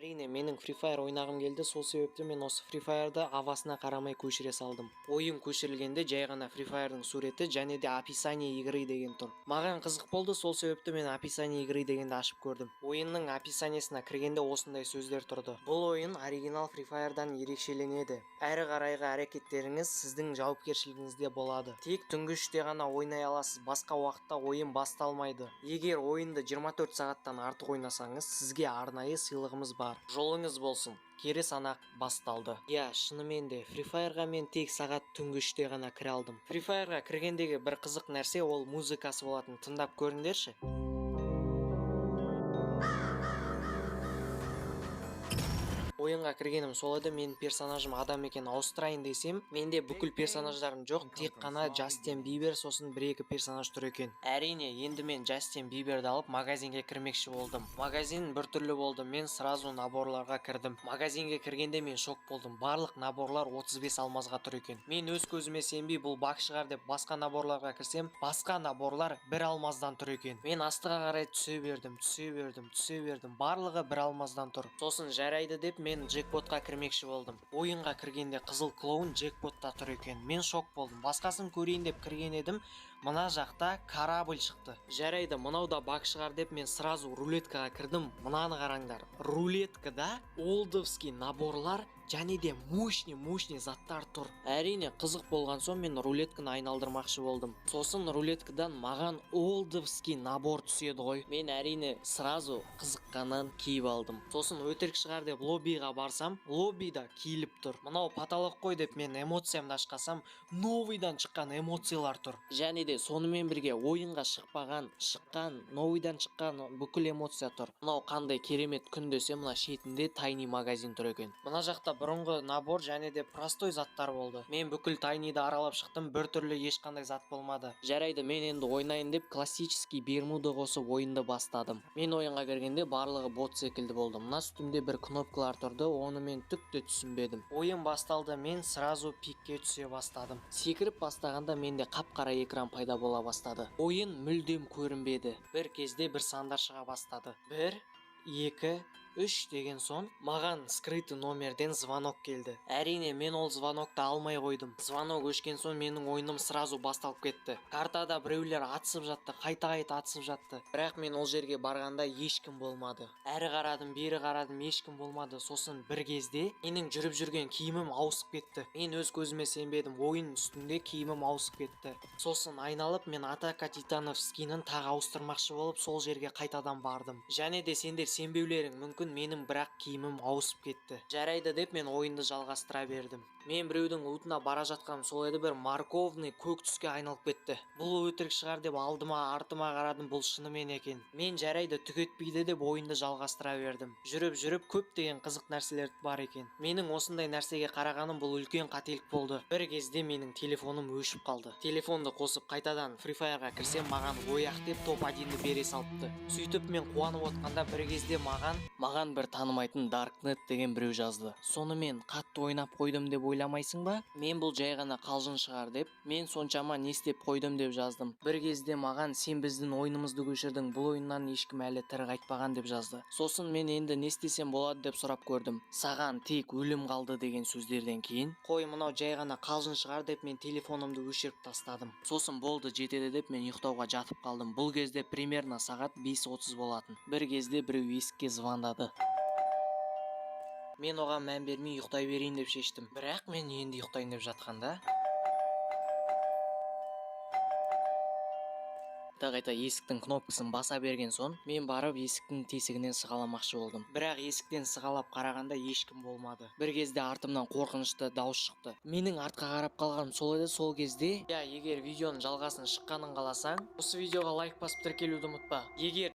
Әрине, менің Free Fire ойнағым келді, сол себепті мен осы Free Fire'ды авасына қарамай көшіре салдым. Ойын көшірілгенде жай ғана Free Fire'дың суреті және де «Описание игры» деген тұр. Маған қызық болды, сол себепті мен «Описание игры» дегенді ашып көрдім. Ойынның описаниесіне кіргенде осындай сөздер тұрды: «Бұл ойын оригинал Free Fire'дан ерекшеленеді. Әрі қарайғы әрекеттеріңіз сіздің жауапкершілігіңізде болады. Тек түнгі 3-те ғана ойнай аласыз, басқа уақытта ойын басталмайды. Егер ойынды 24 сағаттан артық ойнасаңыз, сізге арнайы сыйлығымыз бар. Жолыңыз болсын! Кері санақ басталды». Иә, шынымен де, Free Fire'ға мен тек сағат түнгі 3-те ғана кіре алдым. Free Fire'ға кіргендегі бір қызық нәрсе ол музыкасы болатын. Тыңдап көріңдерші. Ойынға кіргенім сол еді, менің персонажым адам екен. Ауыстырайын десем, менде бүкіл персонаждарым жоқ, тек қана Джастин Бибер, сосын бір екі персонаж тұр екен. Әрине, енді мен Джастин Биберді алып, магазинге кірмекші болдым. Магазин біртүрлі болды. Мен сразу наборларға кірдім. Магазинге кіргенде мен шок болдым: барлық наборлар 35 алмазға тұр екен. Мен өз көзіме сенбей, бұл баг шығар деп, басқа наборларға кірсем, басқа наборлар бір алмаздан тұр екен. Мен астыға қарай түсе бердім, түсе бердім, түсе бердім, барлығы бір алмаздан тұр. Сосын жарайды деп, мен джекпотқа кірмекші болдым. Ойынға кіргенде қызыл клоун джекпотта тұр екен. Мен шок болдым. Басқасын көрейін деп кірген едім, мына жақта корабль шықты. Жарайды, мынау да баг шығар деп, мен сразу рулеткаға кірдім. Мынаны қараңдар: рулеткада олдовский наборлар және де мощный мощный заттар тұр. Әрине, қызық болған соң, мен рулетканы айналдырмақшы болдым. Сосын рулеткадан маған олдовский набор түседі ғой. Мен, әрине, сразу қызыққаннан киіп алдым. Сосын өтірік шығар деп, лоббиға барсам, лоббида киіліп тұр. Мынау потолок қой деп, мен эмоциямды ашқасам, новыйдан шыққан эмоциялар тұр және де сонымен бірге ойынға шықпаған, шыққан, новыйдан шыққан бүкіл эмоция тұр. Мынау қандай керемет күн десе, мына шетінде тайный магазин тұр екен. Мына жақта бұрынғы набор және де простой заттар болды. Мен бүкіл тайныйды аралап шықтым, бір түрлі ешқандай зат болмады. Жарайды, мен енді ойнайын деп, классический бермуда қосып, ойынды бастадым. Мен ойынға кіргенде барлығы бот секілді болды. Мына үстімде бір кнопкалар тұрды, оны мен түк те түсінбедім. Ойын басталды. Мен сразу пикке түсе бастадым. Секіріп бастағанда менде қап-қара экран пайда бола бастады, ойын мүлдем көрінбеді. Бір кезде бір сандар шыға бастады: бір, екі, үш деген. Соң маған скрытый номерден звонок келді. Әрине, мен ол звонокты алмай қойдым. Звонок өшкен соң, менің ойыным сразу басталып кетті. Картада біреулер атысып жатты, қайта қайта атысып жатты, бірақ мен ол жерге барғанда ешкім болмады. Әрі қарадым, бері қарадым, ешкім болмады. Сосын бір кезде менің жүріп жүрген киімім ауысып кетті. Мен өз көзіме сенбедім: ойын үстінде киімім ауысып кетті. Сосын айналып, мен «Атака титанов» скинін тағы ауыстырмақшы болып, сол жерге қайтадан бардым. Және де сендер сенбеулерің мүмкін, менің бірақ киімім ауысып кетті. Жарайды деп, мен ойынды жалғастыра бердім. Мен біреудің лутына бара жатқаным сол еді, бір морковный көк түске айналып кетті. Бұл өтірік шығар деп, алдыма, артыма қарадым, бұл шынымен екен. Мен жарайды, түк етпейді деп, ойынды жалғастыра бердім. Жүріп жүріп көптеген қызық нәрселер бар екен. Менің осындай нәрсеге қарағаным бұл үлкен қателік болды. Бір кезде менің телефоным өшіп қалды. Телефонды қосып, қайтадан Free Fire'ға кірсем, маған ояқ деп топ 1-ді бере салыпты. Сөйтіп мен қуанып отқанда, бір кезде маған бір танымайтын Даркнет деген біреу жазды. Сонымен қатты ойнап қойдым деп ойламайсың ба? Мен бұл жай ғана қалжың шығар деп, мен соншама не істеп қойдым деп жаздым. Бір кезде маған: «Сен біздің ойынымызды көшірдің, бұл ойыннан ешкім әлі тірі қайтпаған», – деп жазды. Сосын мен енді не істесем болады деп сұрап көрдім. «Саған тек өлім қалды» деген сөздерден кейін, қой, мынау жай ғана қалжың шығар деп, мен телефонымды өшіріп тастадым. Сосын болды, жетеді деп, мен ұйықтауға жатып қалдым. Бұл кезде примерно сағат 5:30 болатын. Бір кезде біреу есікке звондады. Мен оған мән бермей, ұйықтай берейін деп шештім. Бірақ мен енді ұйықтайын деп жатқанда, қайта қайта есіктің кнопкасын баса берген соң, мен барып есіктің тесігінен сығаламақшы болдым. Бірақ есіктен сығалап қарағанда, ешкім болмады. Бір кезде артымнан қорқынышты дауыс шықты. Менің артқа қарап қалғаным сол еді, сол кезде... Иә, егер видеоның жалғасын шыққанын қаласаң, осы видеоға лайк басып, тіркелуді ұмытпа. Егер